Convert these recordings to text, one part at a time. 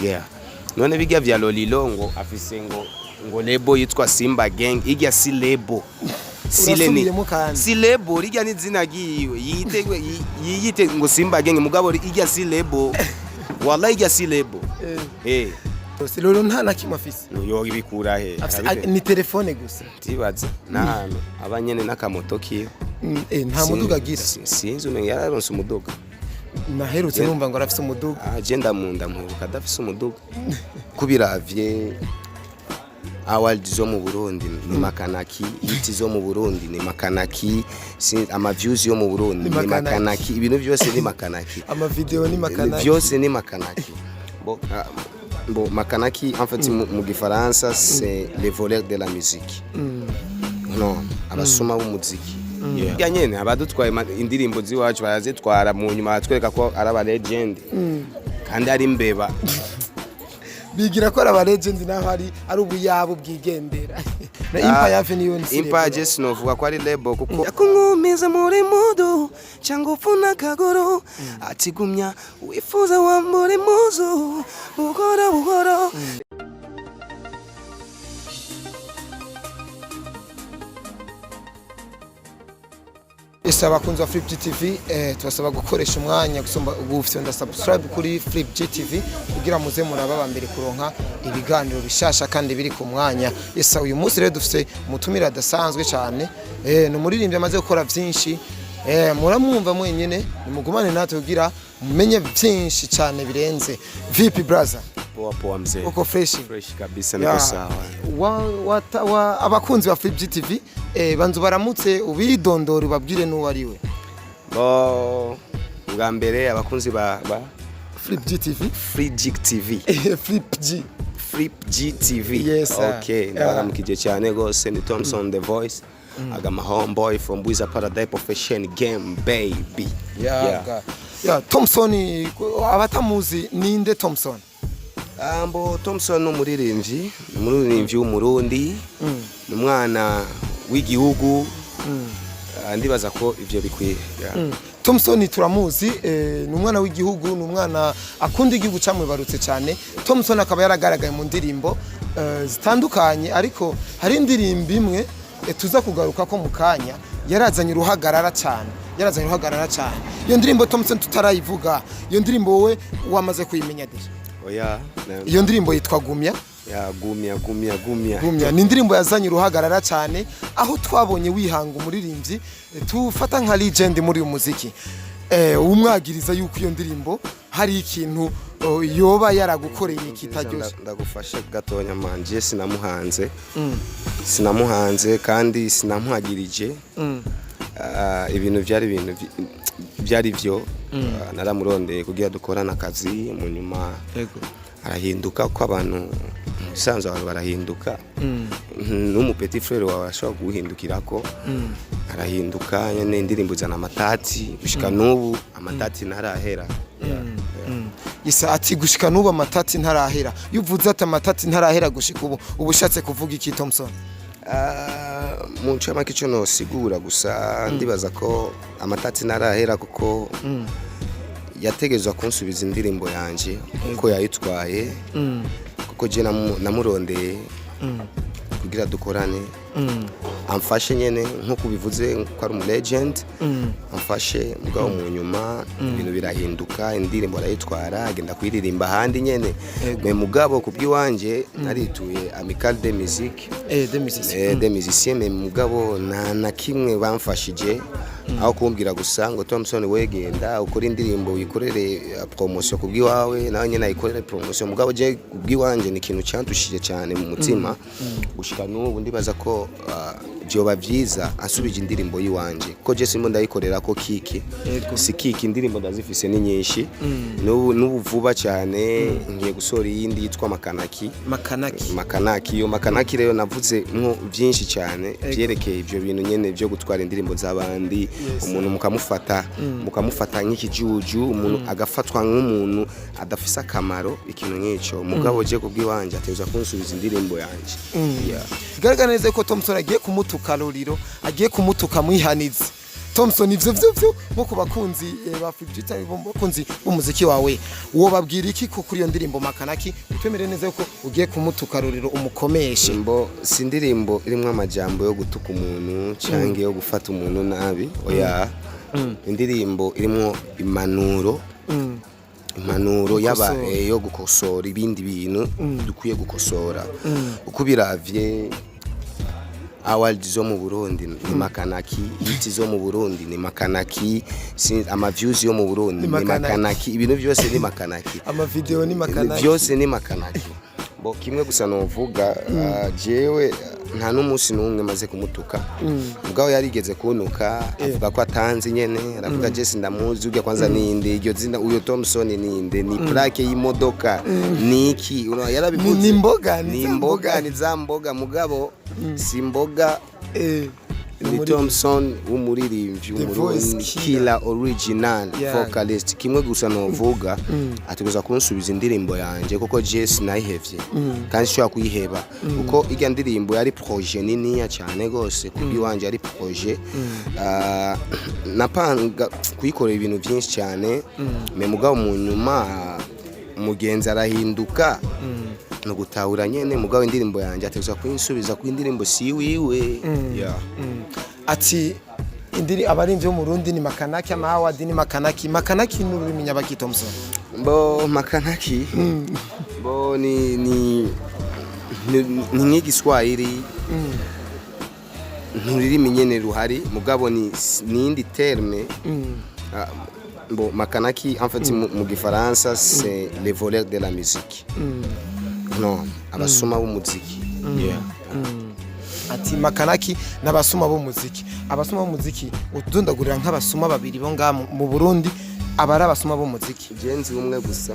Yeah, none bijya vya Lolilo ngo afise ngo label yitwa Simba Gang, ijya si label. Si le ni Urasubiyemo kandi. Si label, rijya ni izina ryiwe yite, yiyite ngo Simba Gang, mugabo ijya si label, wallahi ijya si label. Eh. Si Lolilo nta na kimwe afise. Yo ibikura he? Ni telefone gusa. Tibaza nahano aba nyene n'akamoto kiwe. Nta muduga agira. Sinzi, umenga yararonse umuduga. Naherutse numva ngo arafise umuduga. Ah, je ndamunda mperuka adafise umuduga. Kubiravye, award zo mu Burundi ni Makanaki, hit zo mu Burundi ni Makanaki, ama views yo mu Burundi Ni ni Makanaki. Makanaki, ibintu byose ni Makanaki. Amavideo ni Makanaki. Byose ni Makanaki. Bon, ah, bon, Makanaki en fait mu gifaransa c'est les voleurs de la musique, no abasuma b'umuziki. Yeah. Ya nyene abadutwaye indirimbo z'iwacu barazitwara, mu nyuma batwereka ko ari aba legend kandi ari imbeba. Bigira ko ari aba legend naho ari ubuyabo bwigendera. Na Empire Avenue niyo ni Empire je sinovuga ko ari label, kuko yakungumiza muri mudu cyangwa upfuna akaguru, atigumya wifuza wambura impuzu buhoro buhoro. Ese abakunzi ba Flip GTV, tubasaba gukoresha umwanya gusumba gufyonda subscribe kuri Flip GTV kugira muze muraba aba mbere kuronka ibiganiro bishasha kandi biri ku mwanya. Ese uyu munsi rero dufise umutumire adasanzwe cyane, ni umuririmbyi amaze gukora byinshi, muramwumva mwenyine. Nimugumane natwe kugira mumenye byinshi cyane birenze. Vipi brother? Poa poa, mzee. Uko fresh? Fresh kabisa, niko sawa. Abakunzi ba Flip GTV, banzu baramutse, ubidondore, ubabwire n'uwo ari we. Bo, bwa mbere abakunzi ba Flip GTV. Free G TV. Flip G. Flip GTV. Yes, sir. Okay, ndabaramukije cyane gose, ni Thompson the Voice. I got my homeboy from Bwiza Paradise Profession Game baby. Yeah. Yeah, Thompson, abatamuzi, ninde Thompson? Ambo Thompson ni umuririmbyi, ni umuririmbyi w'Umurundi, ni umwana w'igihugu. Ah, ndibaza ko ivyo bikwiye. Yeah. Thompson turamuzi, ni umwana w'igihugu, ni umwana akunda igihugu camwibarutse cyane. Thompson akaba yaragaragaye mu ndirimbo zitandukanye, ariko hari indirimbo imwe tuza kugaruka ko mu kanya yarazanye uruhagarara cyane, yarazanye uruhagarara cyane. Iyo ndirimbo, Thompson, tutarayivuga, iyo ndirimbo wowe wamaze kuyimenya déjà? Oya. Iyo ndirimbo yitwa Gumya. Ya, Gumya, Gumya, Gumya. Gumya ni indirimbo yazanye uruhagarara cyane, aho twabonye wihanga umuririmbyi tufata nka legend muri uyu muziki, umwagiriza yuko iyo ndirimbo hari ikintu, oh, yoba yaragukoreye kitaryoshye. Ndagufashe gatonya manje, sinamuhanze. Sinamuhanze kandi sinamuhagirije. Ah, ibintu byari ibintu byari byo. Ah, naramurondeye kugira dukorane akazi, mu nyuma arahinduka, ko abantu mu bisanzwe abantu barahinduka. N'umu petit frère wawe ashobora guhindukirako, arahinduka nyene. Indirimbo zana amatati, gushika n'ubu amatati ntarahera. Yeah. Isa ati gushika n'ubu amatati ntarahera. Iyo uvuze ati amatati ntarahera gushika ubu, uba ushatse kuvuga iki, Thompson? Ah, mu ncamake ico nosigura gusa, ndibaza ko amatati ntarahera kuko yategerezwa kunsubiza indirimbo yanje kuko yayitwaye, kuko je namurondeye kugira dukorane, amfashe nyene nkuko ubivuze ko ari umu legend, amfashe. Mugabo mu nyuma ibintu birahinduka, indirimbo arayitwara, agenda kuyiririmba ahandi nyene. Mais mugabo kubw'iwanje narituye Amicale des Musiques De musiciens. Des musiciens, mais mugabo nta na kimwe bamfashije, aho kumbwira gusa ngo Thompson, wegenda ukore indirimbo, wikorere promotion kubw'iwawe, nawe nyene ayikorere promotion. Mugabo je kubw'iwanje ni ikintu cyantushije cyane mu mutima gushika n'ubu. Ndibaza ko vyoba vyiza ansubije indirimbo yiwanje, ko je simbo ndayikorera ko kiki. Si kiki, indirimbo ndazifise ni nyinshi. N'ubu vuba cyane ngiye gusohora iyindi yitwa Makanaki. Makanaki. Makanaki, iyo Makanaki rero navuze mwo byinshi cyane byerekeye ibyo bintu nyene byo gutwara indirimbo z'abandi, umuntu mukamufata nk'ikijuju, umuntu agafatwa nk'umuntu adafise akamaro, ikintu nk'ico. Mugabo je kubw'iwanje ateza kunsubiza indirimbo yanje. Yeah. Bigaragara neza ko Thompson agiye kumutuka Roriro, agiye kumutuka mwihanize. Thompson, ivyo vyo nko ku bakunzi ba Flip G bakunzi b'umuziki wawe, wo babwira iki ko kuri iyo ndirimbo Makanaki utwemere neza yuko ugiye kumutuka ruriro umukomeshe? Mbo si indirimbo irimwo amajambo yo gutuka umuntu cyangwa yo gufata umuntu nabi, oya. Indirimbo irimwo impanuro yaba Gukosora. Yo gukosora ibindi bintu dukwiye gukosora, uko ubiravye awards zo mu Burundi ni makanaki, hit zo mu Burundi ni makanaki, ama views yo mu Burundi Ni ni makanaki. makanaki, ibintu byose ni makanaki. Amavideo ni makanaki. Byose ni makanaki. Bo kimwe gusa novuga, jewe nta n'umunsi n'umwe maze kumutuka. Ubwaho yarigeze kuntuka, avuga ko atanzi nyene, aravuga Jesse ndamuzi urya kwanza ninde, iryo zina uyo Thompson ninde, ni plaque y'imodoka niki? Yarabivuze. Ni imboga, ni ni za imboga mboga. Ni za mboga, mugabo si imboga. Ni Thompson w'umuririmbyi The Voice w'Umurundi Killer. Killer original vocalist. Kimwe gusa novuga, ategerezwa kunsubiza indirimbo yanje kuko Jesse nayihevye kandi nshobora kuyiheba kuko irya ndirimbo yari projet niniya cyane gose kubwiwanje, yari projet. Napanga kuyikorera ibintu byinshi cyane, mais mugabo mu nyuma umugenzi arahinduka, ni ugutahura nyene. Mugabo indirimbo yanjye ategerezwa kuyinsubiza kuko indirimbo si wiwe, yeah. Ati indiri abarimvyi bo mu Burundi ni makanaki, ama award ni makanaki. Makanaki ni ururimi nyabaki, Thompson? Bo makanaki bo ni nk'igiswahili, ntururimi nyene ruhari, mugabo ni indi terme. Bon, makanaki en fait mu gifaransa c'est les voleurs de la musique, non abasuma b'umuziki, yeah. Ati makanaki n'abasuma b'umuziki. Abasuma b'umuziki, utudondagurira nk'abasuma babiri bo ngaha mu Burundi aba ari abasuma b'umuziki? Jenzi umwe gusa,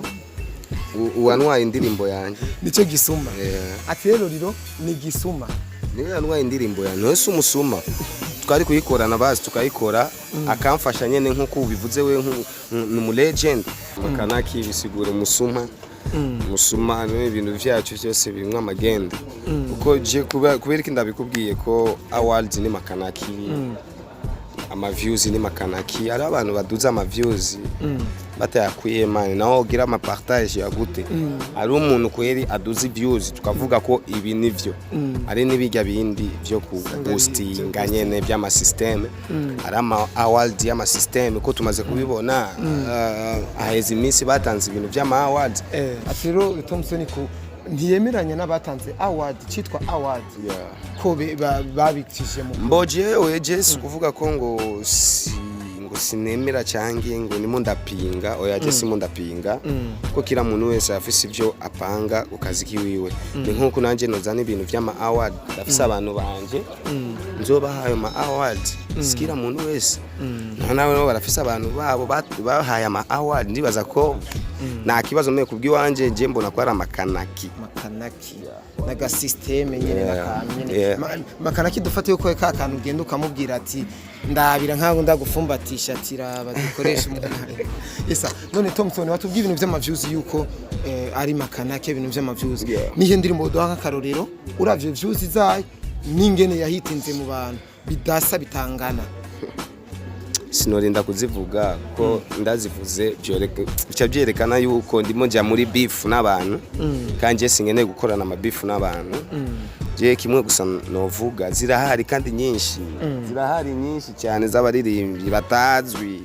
uwantwaye indirimbo yanjye. Nicyo gisuma? Yeah. Ati rero riro ni gisuma. Niwe yantwaye indirimbo yanjye, niwe si umusuma. Twari kuyikorana bazi tukayikora, akamfasha nyene nk'uko ubivuze we, ni umu legend. Makanaki bisigura umusuma. Umusuma ni ibintu vyacu vyose birimwo amagenda, kuko je kubera iki ndabikubwiye ko awards ni makanaki, ama views ni makanaki. Hari abantu baduza ama views batayakwiye man, naho ugira ama partage ya gute? Hari umuntu kweri aduza views tukavuga ko ibi nivyo, ari n'ibijya bindi vyo ku boostinga nyene by'ama système, ari ama award y'ama système ko tumaze kubibona. Aheza iminsi batanze ibintu by'ama awards. Ati rero Thompson ko ntiyemeranya n'abatanze award, cyitwa award, ko babicishije mu Mbo jewe je si kuvuga ko ngo si ngo sinemera canke ngo nimo ndapinga, oya, je simo ndapinga, ko kila muntu wese afise ivyo apanga ku kazi kiwiwe. Ni nkuko nanje nozana ibintu vy'ama award, ndafise abantu banje nzobaha ayo ma award, sikira muntu wese. Nawe nabo barafise abantu babo bahaye ama award. Ndibaza ko nta kibazo mwe kubw'iwanje, je mbona ko ari amakanaki. Makanaki n'aga système nyene, n'akantu nyene. Makanaki dufate yuko ka kantu ugenda ukamubwira ati ndabira nkaho ndagufumbatisha, ati raba dukoresha umuntu isa. None Thompson, watubwiye ibintu vy'ama views yuko ari makanaki, ibintu vy'ama views. Nihe ndirimbo duha nk'akarorero uravye views zayo n'ingene yahitinze mu bantu bidasa bitangana? Sinorinda kuzivuga ko ndazivuze bica byerekana yuko ndimo njya muri beef n'abantu, kandi je sinkeneye gukorana ama beef n'abantu. Je kimwe gusa novuga, zirahari kandi nyinshi, zirahari nyinshi cyane z'abaririmbyi batazwi.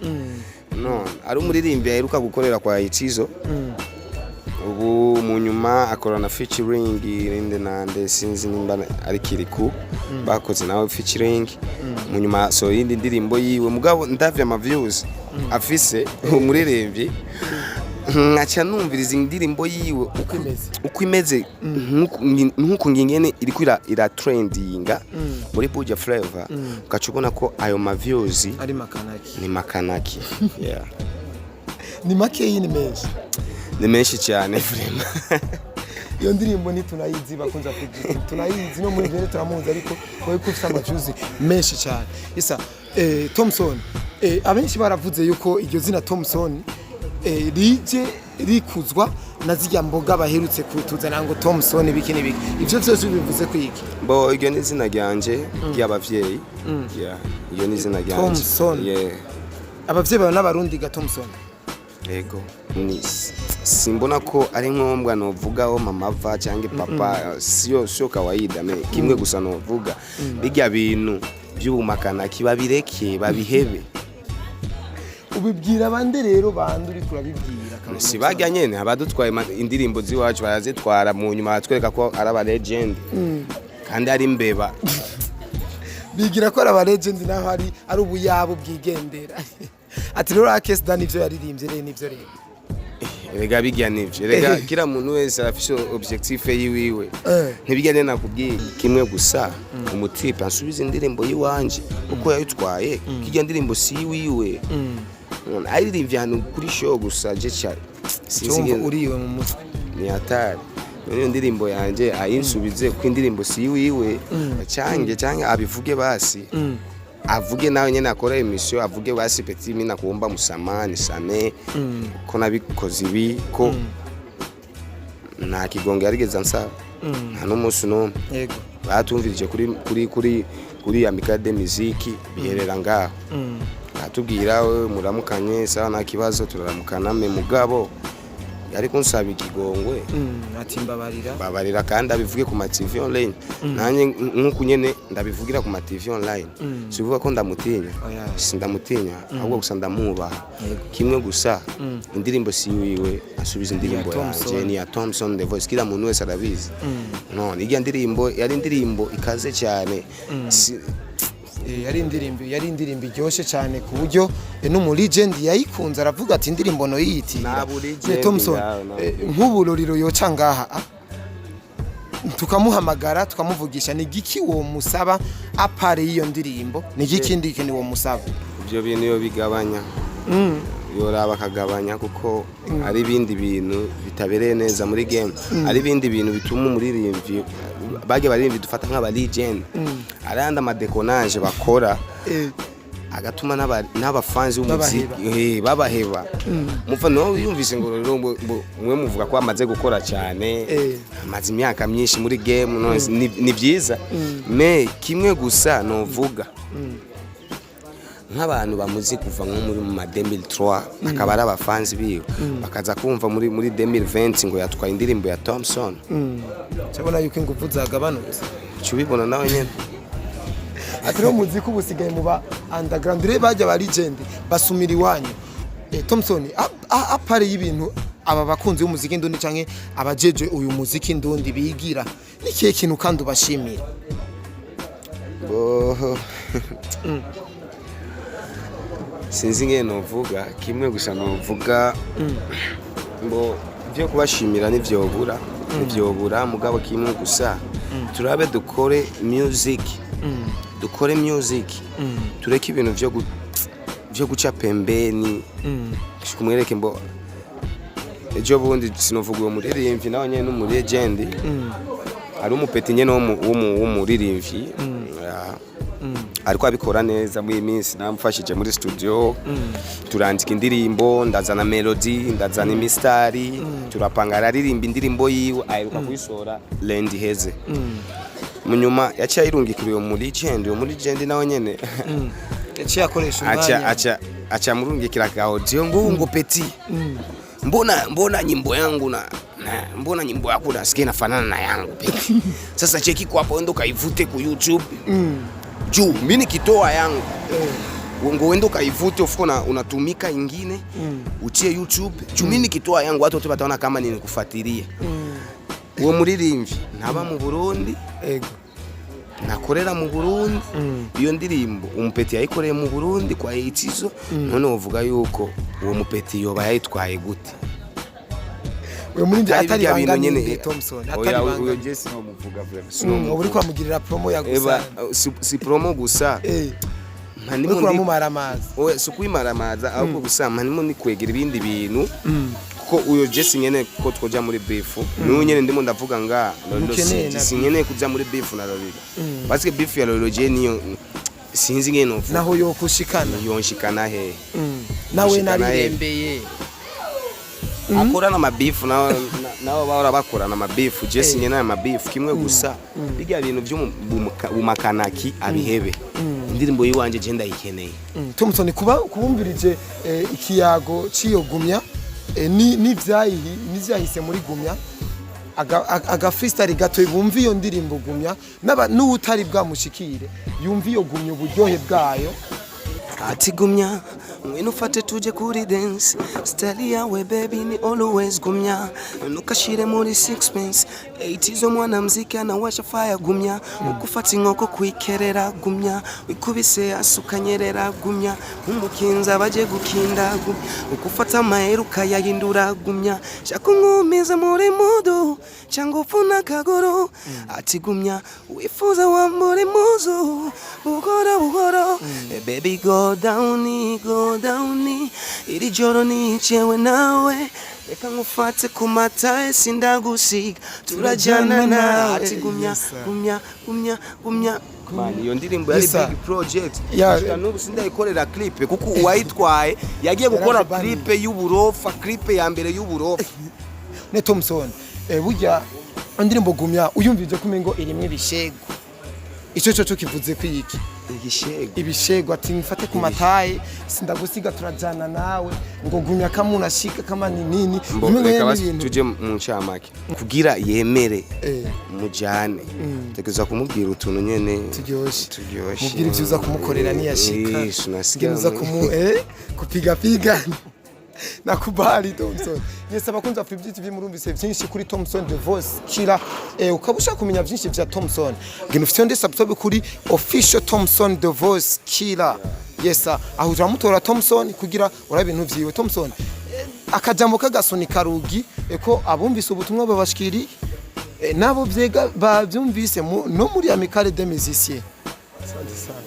No ari umuririmbyi aheruka gukorera kwa Icizo, ubu mu nyuma akorana featuring ninde nande, sinzi nimba ari Kiriku bakoze nawe featuring, mu nyuma so yindi ndirimbo yiwe, mugabo ndavye ama views afise umuririmbyi, nkaca numviriza indirimbo yiwe uko imeze. Uko imeze, nkuko ngingene iriko ira trendinga muri Buja Flavor, ugaca ubona ko ayo ma views ari makanaki. Ni makanaki, yeah. Ni makeyi, ni menshi? Ni menshi cyane vraiment. Iyo ndirimbo ntitunayizi, bakunze kugira tunayizi no muri bene turamuzi, ariko wowe ko ufite ama views menshi cyane isa. Thompson, abenshi baravuze yuko iryo zina Thompson rije rikuzwa. Na zirya mboga baherutse kutuzana ngo Thompson, biki n'ibiki, ivyo vyose bivuze kwiki? Bo, iryo ni izina ryanje ry'abavyeyi. Yeah, iryo ni izina ryanje. Thompson. Yeah. Abavyeyi bawe n'Abarundi ga Thompson? Ego. Ni simbona ko ari ngombwa novugaho mama ava cyangwa papa, sio kawaida. Mais kimwe gusa novuga, bijya bintu by'ubumakanaki babireke, babihebe. Ubibwira abandi rero, bandi uriko urabibwira akaba Si bajya nyene abadutwaye indirimbo z'iwacu, barazitwara, mu nyuma batwereka ko ari aba legend kandi ari imbeba. Bigira ko ari aba legend naho ari ubuyabo bwigendera. Ati rero Akes Dan ivyo yaririmbye rero nivyo rero. Erega bijya nivyo, erega kila muntu wese arafise objectif yiwiwe. Ntibijya nene nakubwiye kimwe gusa, umutipe ansubiza indirimbo yiwanje uko yayitwaye. Kijya ndirimbo si iwiwe, ayiririmbye ahantu kuri show gusa, je cyane sinzi. Cyumva uriwe mu mutwe. Ni hatari. None iyo ndirimbo yanje ayinsubize kuko indirimbo si iwiwe, cange abivuge basi, avuge nawe nyene, akora émission, avuge basi: "Petit, mimi nakuomba msamaha, nisamee ko nabikoze ibi." Ko nta kigongo yarigeze ansaba, nta n'umunsi n'umwe. Batumvirije kuri Amicale de Musique, biherera ngaho. Atubwira: "We muramukanye, sawa, nta kibazo, turaramukana." Mais mugabo yari kunsaba ikigongwe. Ati mbabarira. Babarira, kandi abivuge ku ma TV online. Nanjye nk'uku nyene ndabivugira ku ma TV online, sivuga ko ndamutinya. Oya. Sindamutinya, ahubwo gusa ndamwubaha. Kimwe gusa, indirimbo si yiwe, asubiza indirimbo Ya Thompson. yanje. Ni ya Thompson The Voice, kila muntu wese arabizi. None irya ndirimbo yari indirimbo ikaze cyane. Yari indirimbo iryoshe cyane ku buryo n'umu legend yayikunze, aravuga ati indirimbo no yiyitirira. Nta legend Thompson, ngaho, nta. Nk'ubu Lolilo yoca ngaha, tukamuhamagara, tukamuvugisha, ni giki wo musaba à part y'iyo ndirimbo? Ni giki kindi kintu wo musaba? Ibyo bintu iyo bigabanya, yoraba akagabanya, kuko ari ibindi bintu bitabereye neza muri game, ari ibindi bintu bituma umuririmbyi, bajya baririmbyi dufata nk'aba legend, ari andi amadekonaje bakora agatuma n'abafanzi b'umuziki babaheba. Mufa no yumvise ngo rero mwe muvuga ko amaze gukora cyane, amaze imyaka myinshi muri game, none ni byiza. Mais kimwe gusa novuga, nk'abantu bamuzi kuva nko muri mu ma 2003, akaba ari abafanzi biwe, bakaza kumva muri 2020 ngo yatwaye indirimbo ya Thompson. Cyabona yuko ingufu zagabanutse. Uca ubibona nawe nyene. Ati rero umuziki ubu usigaye mu ba underground rero, bajya ba legend basumira iwanyu. Thompson, à part y'ibintu aba bakunzi b'umuziki ndundi canke abajeje uyu muziki ndundi bigira, ni kihe kintu kandi ubashimira? Bo, sinzi ingene novuga. Kimwe gusa novuga ngo ibyo kubashimira ntivyobura, mugabo kimwe gusa, turabe dukore music, dukore music, tureke ibintu vyo guca pembeni. Kumwereke mbo ejo bundi sinovuga uwo muririmbyi, nawe nyene n'umu legend, ari umupeti nyene w'umuririmbyi. Ah, ariko abikora neza muri iyi minsi. Namufashije muri studio, turandika indirimbo, ndazana melody, ndazana imistari, turapanga, araririmba indirimbo yiwe, aheruka kuyisohora lendi heze. Mu nyuma yaciye ayirungikira uyo muri legend, uyo muri legend nawe nyene Yaciye akoresha acha umwanya. Acha murungikira ka audio ngo petit, mbona nyimbo yangu na mbona nyimbo yako nasikia inafanana na yangu, petit? Sasa cheki kwa hapo, endo kaivute ku YouTube, juu mimi nikitoa yangu, ngo uende ukaivute ufuko na unatumika ingine, utie YouTube, juu mimi nikitoa yangu watu wote wataona kama nilikufuatilia. Uwo muririmbyi ntaba mu Burundi, nakorera mu Burundi. Iyo ndirimbo umupeti yayikoreye mu Burundi kwa Itizo. None uvuga yuko uwo mupeti yoba yayitwaye gute? Uyu muririmbyi Atari atari birya bintu banga nyene. ninde, Thompson? Atari Oya, banga. uyo je sinomuvuga vraiment. Ubu uriko uramugirira promo ya Eba, gusa. si promo gusa. Nka ndimo Uriko uramumara amazi. Oya, si ukwimaramaza, ahubwo gusa mpa ndimo nikwegera ibindi bintu, kuko uyo je sinyene ko twoja muri beef n'uyu nyene ndimo ndavuga nga Lolilo. Ntukeneye na Sinkeneye kuja muri beef na Lolilo, parce que beef ya Lolilo je niyo sinzi ngene novuga. Naho yokushikana. Yonshikana hehe? Nawe Gushikana he? narirembeye. Akorana amabifu nabo bahora bakorana amabifu. Je sinye n'aya mabifu kimwe gusa, bijya bintu by'ubumakanaki abihebe. Indirimbo yiwanje je ndayikeneye. Thompson, kuba kubumvirije ikiyago ciyo Gumya, ni n'ivyayihi n'ivyahise muri Gumya, aga freestyle gato bumva iyo ndirimbo Gumya, n'aba n'utari bwamushikire yumva iyo Gumya, uburyohe bwayo. Ati gumya, ngwino ufate tuje kuri dance. Style yawe baby ni always gumya, nukashire muri sixpence eight izo. Mwana mziki anawasha fire, gumya ukufata inkoko kwikerera, gumya wikubise asukanyerera, gumya umukinza baje gukinda, gumya ukufata amahera ukayahindura, gumya shaka unkumize muri mudu cyangwa ufuna akaguru. Ati gumya wifuza wambura impuzu buhoro buhoro. Baby, go down, go down, iri joro nicewe nawe, reka nkufate ku mata, sindagusiga, turajyana nawe. Ati gumya. Yes, sir. Gumya, gumya, gumya. Man, iyo ndirimbo yari Yes, sir. big project. Gushika n'ubu sindayikorera clip kuko uwayitwaye yagiye gukora Yarakubaniye. clip y'uburofa, clip ya mbere y'uburofa. Ne Thompson, burya indirimbo Gumya uyumvije ko umengo irimwo ibishego, ico cyo kivuze kwiki? Igishego? Ibishego, ati mfate ku mataye, sindagusiga, turajana nawe, ngo gumya kamuna shika kama ni nini. Mbo, umengo reka nyene basi n'ibintu tuje mu ncamake kugira yemere mujane, tegereza kumubwira utuntu nyene turyoshe. Turyoshe. Mubwira ivyo uza kumukorera niyashika. Eh, unasikia. Ngene uza kumu kupiga piga. Nakubali, Thompson. Yes, abakunzi ba Free TV, murumvise byinshi kuri Thompson The Voice Killer. Ukaba ushaka kumenya byinshi vya Thompson, ngene ufite ndi subscribe kuri official Thompson The Voice Killer. Yes sir. Aho uramutora Thompson kugira urabe ibintu vyiwe. Thompson, akajambo k'agasunika rugi ko abumvise ubutumwa babashikiriye, nabo vyega bavyumvise no muri Amicale des Musiciens. Asante sana.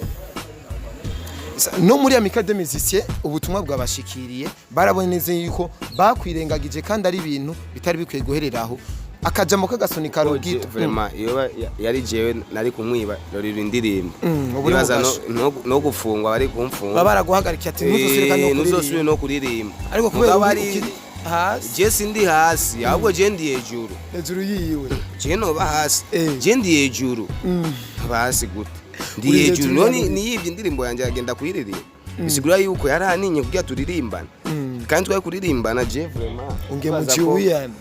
No muri Amicale des Musiciens ubutumwa bwabashikiriye, barabonye neza yuko bakwirengagije kandi ari ibintu bitari bikwiye guhereraho. Akajambo k'agasunika rugi. Vraiment, iyo yari jewe nari kumwiba rorira indirimbo. Ubu uri Nibaza mu no gufungwa bari kumfunga. Baba baraguhagarikiye ati ntuzosubire kandi Eh, no ntuzosubire kuririmba. No kuririmba. Ariko kubera Mugabo uri ukiri hasi. Je sindi hasi, ahubwo je ndi hejuru. Hejuru yiwe. Je noba hasi? Je ndi hejuru, aba hasi gute? Ndi Uri hejuru. hejuru None ya niyibye indirimbo yanjye agenda kuyiririmba, bisigura yuko yaraninye kugira turirimbana kandi twari kuririmbana. Je vraiment ungemuciwiyane.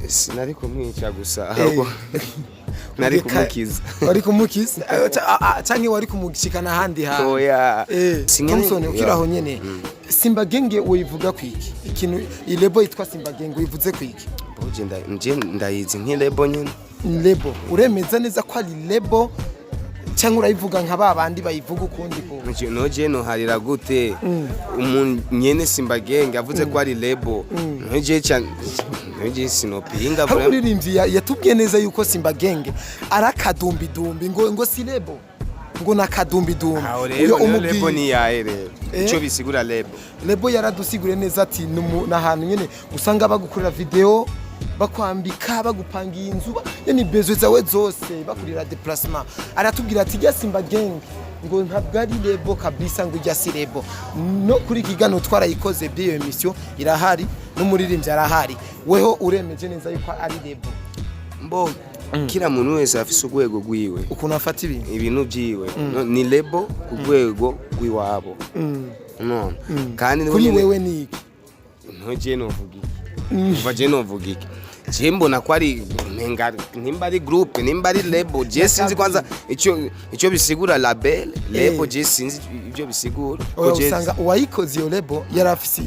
Sinari kumwica gusa, ahubwo nari kumukiza. Wari kumukiza, canke wari kumushikana ahandi hantu? Oya. Thompson, ukiri aho nyene, Simba Genge uyivuga kwiki? Ikintu ilabel yitwa Simba Genge uyivuze kwiki? Boje nje ndayizi nk'ilabel nyene. Label uremeza neza ko ari label cyangwa urayivuga nka ba bandi bayivuga ukundi ko? Noje noharira gute? Umuntu nyene Simba Genge avuze ko ari label, noje cha noje sinopinga. Hari Vraiment. umuririmbyi yatubwiye neza yuko Simba Genge ari akadumbidumbi, ngo si label, ngo ni akadumbidumbi. Aho Uyo rero niyo umubwiye- label ni yahe rero? Ico bisigura label? Label yaradusiguriye neza ati ni ahantu nyene usanga bagukorera video, bakwambika, bagupangiye inzu, yani besoins zawe zose, bakurira déplacement. Aratubwira ati rya Simba Gang ngo ntabwo ari label kabisa, ngo ijya si label. No kuri kigano twarayikoze by'iyo émission irahari, n'umuririmbyi arahari. Weho uremeje neza yuko ari label? Mbo kila muntu wese afise urwego rwiwe. Ukuntu afata ibintu. Ibintu vyiwe. No, ni label ku rwego rw'iwabo none kandi nibo Kuri nyene- wewe ni iki? Ntoje novuga iki? Kuva je novuga iki? Je mbona ko ari nenga, nimba ari groupe, nimba ari label, je sinzi kwanza ico bisigura label, label. Je sinzi ibyo bisigura. Oya, Ko je- usanga uwayikoze iyo label yarafise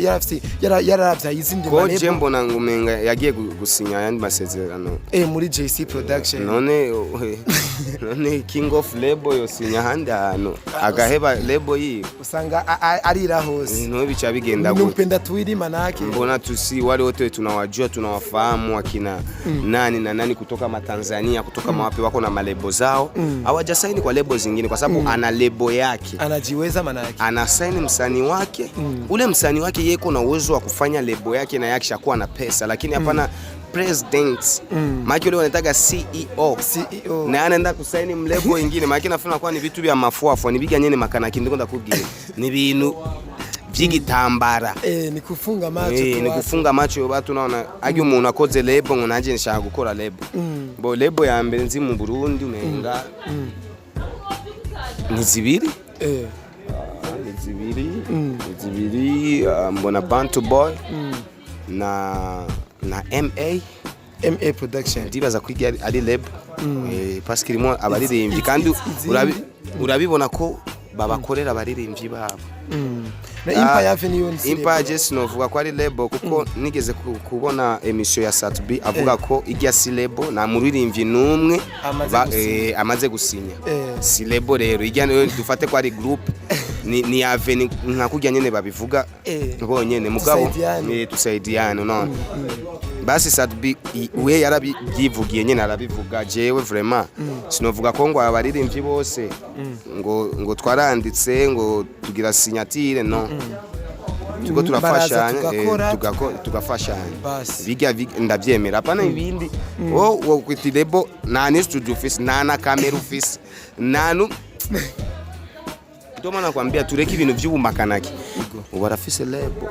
yarafise yaravyaye izindi ko je malabel. Mbona ngo umenga yagiye gusinya ayandi masezerano. Muri JC Production. None king of label yosinya ahandi hantu agaheba label yiwe? Usanga arira hose. None bica bigenda gute? Numpenda tuwili manake. Mbona tusi wale wote tunawajua, tunawafahamu, wakina nani na nani kutoka Matanzania, kutoka mawapi, wako na malabel zao, hawajasaini kwa label zingine kwa sababu ana label yake. Anajiweza manake. Anasaini msanii wake. Ule msanii wake yeko na uwezo wa kufanya label yake na yake shakuwa na pesa, lakini hapana president mm. Maana yule wanataka CEO. CEO. Na anaenda kusaini mlabel ingine, maana nafuna kwa ni vitu vya mafuafua, ni biga nyene makanaki, ndiko ndakubwira ni ibintu Vy'igitambara. Ni kufunga macho Ni tu watu. Kufunga macho watu. Naona ajya umuntu akoze label ngo nanjye nshaka gukora label. Bo label ya mbere nzi mu Burundi umenga ni zibiri. Ni zibiri, ni zibiri. Mbona Bantu Boy na MA. MA Production. Ndibaza ko irya ari label, parce que irimo abaririmbyi kandi izindi? Urabibona ko babakorera abaririmbyi babo. Na Empire Avenue yo ni Empire je sinovuga ko ari label kuko nigeze kubona émission ya Sat-B avuga ko irya si label, nta muririmbyi n'umwe Amaze gusinya. Amaze gusinya. Si label rero irya, niyo dufate ko ari group, ni avenue nka kurya nyene babivuga bonyene mugabo. Tusaidiane. Tusaidiane none basi Sat-B we yarabyivugiye nyene arabivuga. Jewe vraiment sinovuga ko ngo abaririmbyi bose ngo twaranditse ngo tugira signature, no tuko turafashanya. Baraza tugakora, tugafashanya. Basi. Bijya ndabyemera, apana ibindi wo kwita label. Nta ni studio ufise, nta na kamera ufise, nta nu ndio maana nakwambia tureke ibintu by'ubumakanaki. Ubu arafise label,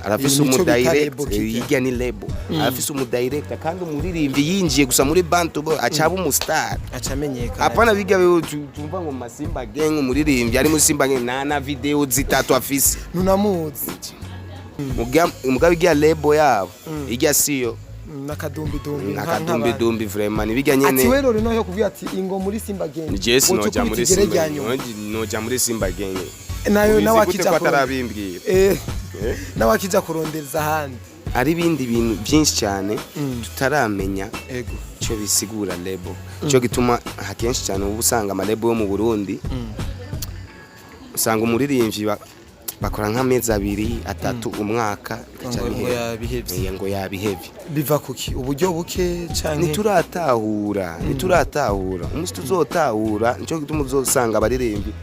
arafise Nico bita umudirect. label kijya. Irya ni label, arafise umudirector kandi umuririmbyi yinjiye gusa muri Bantu Boy acaba umustar. Acamenyekana. Apana biga wewe tumva ngo Masimba Gang, umuririmbyi ari muri Simba Gang nta na video zitatu afise. Ntunamuzi. Mugabo irya label yabo irya siyo. N'akadumbidumbi. Nakadumbidumbi vraiment ni bijya Ati nyene. We rero no kuvuga ati ingo muri Simba Gang. Ni je sinoja muri Igere Simba rya nyuma. Noja muri Simba Gang. Nayo Ubizi nawe gute akija ko kurondera. atarabimbwira? Nawe akija kurondereza ahandi. Ari ibindi bintu byinshi cyane tutaramenya Ego. icyo bisigura label. Cyo gituma akenshi cyane uba usanga amalabel yo mu Burundi, usanga umuririmbyi bakora nk'amezi 2, 3, umwaka, bigaca Ngo bihera. Yabihevye. Ngo yabihevye. Biva kuki? Uburyo buke canke? Ntituratahura, ntituratahura. Umunsi tuzotahura, nicyo gituma uzosanga abaririmbyi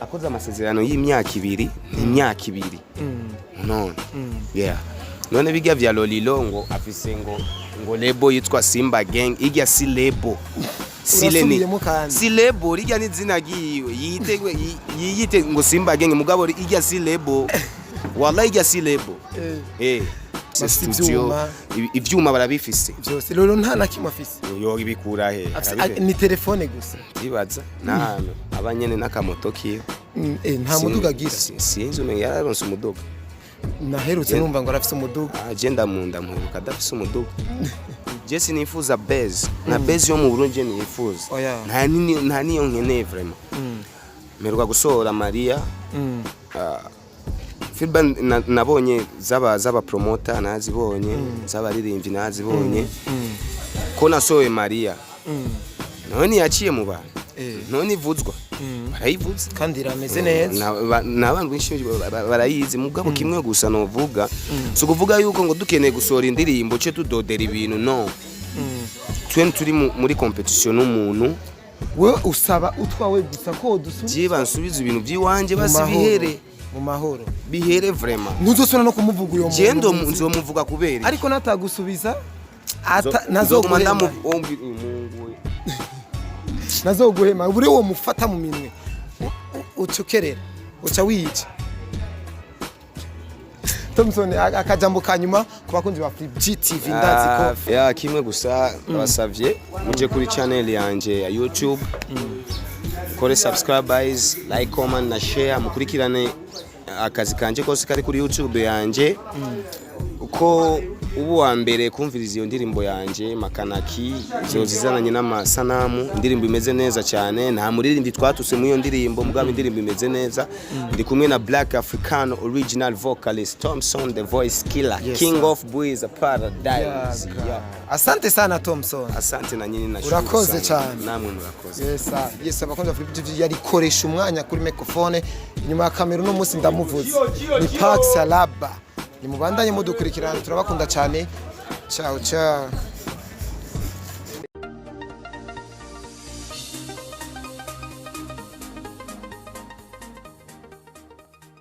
akoze amasezerano y'imyaka 2, ni imyaka 2. None yeah, none bijya vya Lolilo ngo afise ngo label yitwa Simba Gang, irya si label. Si le ni Urasubiyemo kandi. Si label, irya ni izina ryiwe yite, yiyite ngo Simba Gang, mugabo irya si label, wallahi irya si label. Bafise studio. Ivyuma. Ivyuma barabifise. Vyose rero nta na kimwe afise. Yo ibikura he? Ni telefone gusa. Ndibaza n'ahantu aba nyene n'akamoto kiwe. Nta muduga agira. Sinzi, umenga yararonse umuduga. Naherutse numva ngo arafise umuduga. Ah, je ndamunda muheruka adafise umuduga. Je sinifuza base na base yo mu Burundi, je nifuza Oya. nta nini, nta niyo nkeneye vraiment. Mperuka gusohora Maria. Feedback nabonye zaba promoter nazibonye, z'abaririmbyi nazibonye ko nasohoye Maria. None yaciye mu bantu, none ivuzwa, barayivuza. Kandi irameze neza. N'abantu benshi barayizi. Mugabo kimwe gusa novuga, si ukuvuga yuko ngo dukeneye gusohora indirimbo ce tudodera ibintu, no twe turi muri compétition n'umuntu. We usaba utwawe gusa ko dusubiza. Je bansubiza ibintu by'iwanje Mu basi. mahoro. Bihere. Mu mahoro. Bihere vraiment. Ntuzosubira no kumuvuga uyo Je muntu. nzomuvuga kubera iki? Ariko natagusubiza Nzoguma ntazoguhema. ndamu- Mungu we. Ntazoguhema buri uwo mufata mu minwe ucukerera uca wiyica. Thompson, akajambo ka nyuma ku bakunzi ba Flip GTV, ndazi ko Ah, ya kimwe gusa ndabasavye, muje kuri channel yanje ya YouTube, kore subscribers, like, comment na share, mukurikirane akazi kanje kose kari kuri YouTube yanje. Uko ubu wa mbere kumviriza iyo ndirimbo yanje Makanaki, izo zizananye n'amasanamu, indirimbo imeze neza cyane. Nta muririmbyi twatuse muri iyo ndirimbo, mugabo indirimbo imeze neza. Ndi kumwe na Black African original vocalist Thompson the Voice Killer, Yes, King sir. of Boys Paradise. Yeah. Asante sana, Thompson. Asante na nyini, nashukuru Urakoze sana. cyane. Namwe murakoze. Yes sir. Yes, abakunzi ba Flip TV, yarikoresha umwanya kuri microphone, inyuma ya kamera uno munsi ndamuvuze ni Pax Alaba. Nimubandanye mudukurikirana, turabakunda cyane. Ciao ciao.